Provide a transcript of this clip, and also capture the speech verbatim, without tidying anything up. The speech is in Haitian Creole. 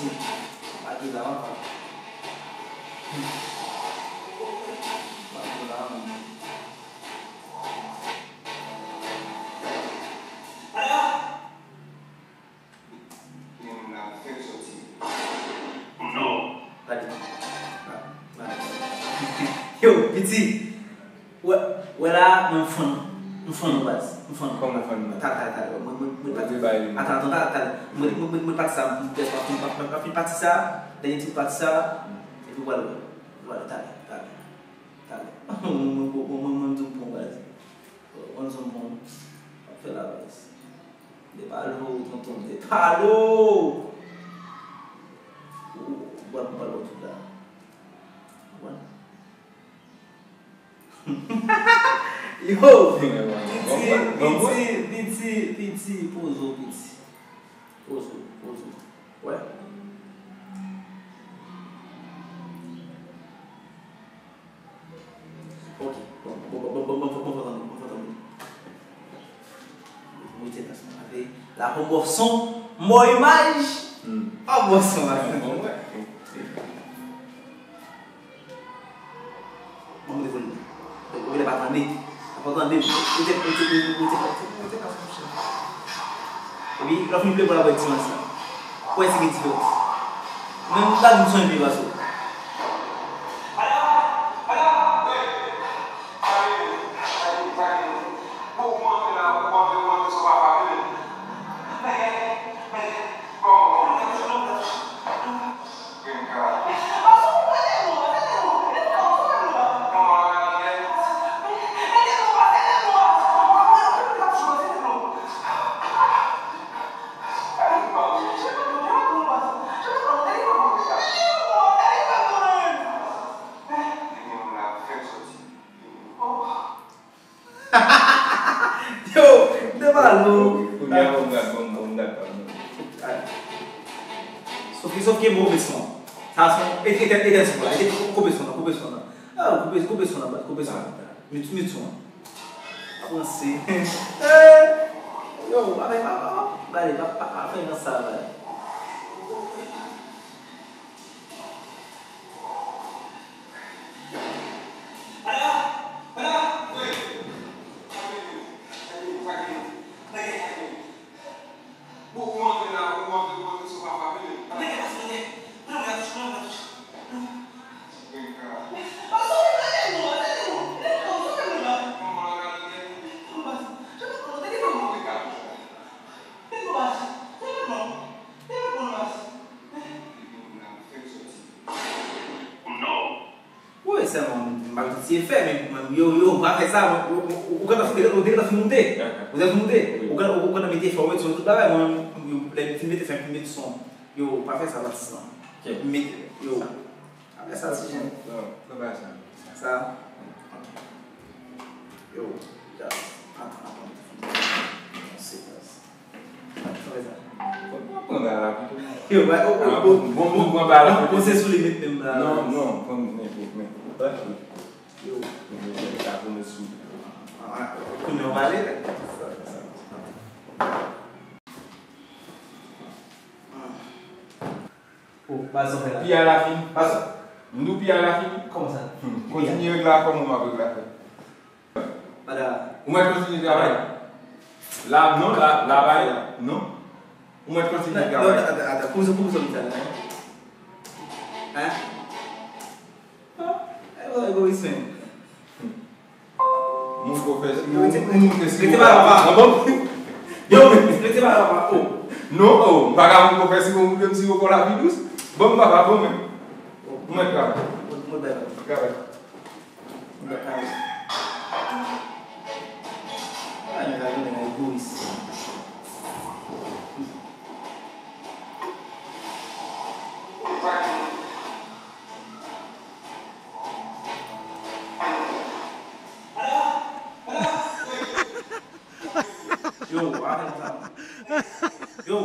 Bagay la, papa. Bagay la, man. Gen moun la fèk sòti. Oh non! Gade. Yo, piti. Wè, wè la, mwen m fann, m fann ou baz, m fann ou. Kòman fann ou? Talè, talè, talè, mwen, mwen, mwen pati. Wi, bay li. Atann, atann, talè, talè. Mwen, mwen, mwen, mwen pati sa, m pèt pa fin, pa, pa, pa fin pati sa, dènye ti pati sa, epi w pral wè. W pral wè, talè, talè, talè. Mwen, mwen, mwen, mwen, mwen, mwen di w bon baz. Mwen di w bon. W ap fè la baz. De palo, tonton, de palo! Ou, ou, ou pral, ou pral wè tout la. Ou konprann? Yo! Piti, piti, piti, piti, poze w, piti. Poze w, poze w. Wè. Ok. Bon, bon, bon, bon, bon, bon, bon, bon, bon, bon, bon. Mwen te nan son ave. La pou bon son, bon imaj. Hmm. Pa bon son la. Bon, bon, wè. Mwen mete volume. Ou genlè pa tande. Apa tande. Ou te, ou te, ou te, ou te, ou te ka fè yon chan. Epi, lè w fin ple pou la bwè ti mas la. Ou wè si gen diferans. Menm ou ka di m son epi baso. Yo, de balo. Kounye a, bon, gad, bon, bon, gad, pa bon. Sofke, sofke, bon, koupe son. Sa son, e, e, e, e, son la, e, koupe son nan, koupe son nan. Ah, koupe, koupe son nan, koupe son nan. Mute, mute son an. Pa panse. Eh, yo, pa fè, pa, pa, pa, pa, pa, pa fè nan sa, baz. Wi, sèlman, m pa t santi efè, men, men, yo, yo, ou pa fè sa, ou, ou, ou, ou gentan fin, ou gentan fin moute. Ou gentan fin moute. Ou gentan, ou gentan mete efè, ou mete son tout bagay, mwen, yo, lè m fin mete efè, m fin mete son. Yo, pa fè sa, pa fè sa. Mete, yo. Apre sa, ti jen. Yo, travay sa. Sa? Ok. Yo, just, atann, atann, mete fon. Yo, bay, o, o, o, bon, bon, pran ba la. Non, poze sou li, met menm la. Non, non, pran, men, men, men. Yo. Men, men, men, sa, pran sou. Ah, kounye a w pale, men. Oh, baz, sa w fè la? Piyay la fini. Baz. M di w piyay la fini. Kòman sa? Hmm. Kontinye regle afè w, mwen m ap regle afè m. Ou mèt kontinye travay. La, non, la, la, bay, non. Ou mèt kontinye travay. Non, non, ata, ata, koupe son, koupe son sa la, hein? Hein? Hein? Ay, wè, wè, wè, wè. Moun ko fè si moun, moun ke si moun. Rete pa la, pa. Yo, rete pa la, pa. Oh. Non, oh, m pa ka moun ko fè si moun, moun ke m si yo fò lavi dous. Bon, papa, bon, men. Ou mèt travay. Travay. Ou mèt travay. Ah, nèg la, nèg la egoyis. Yo, arete sa. Yo.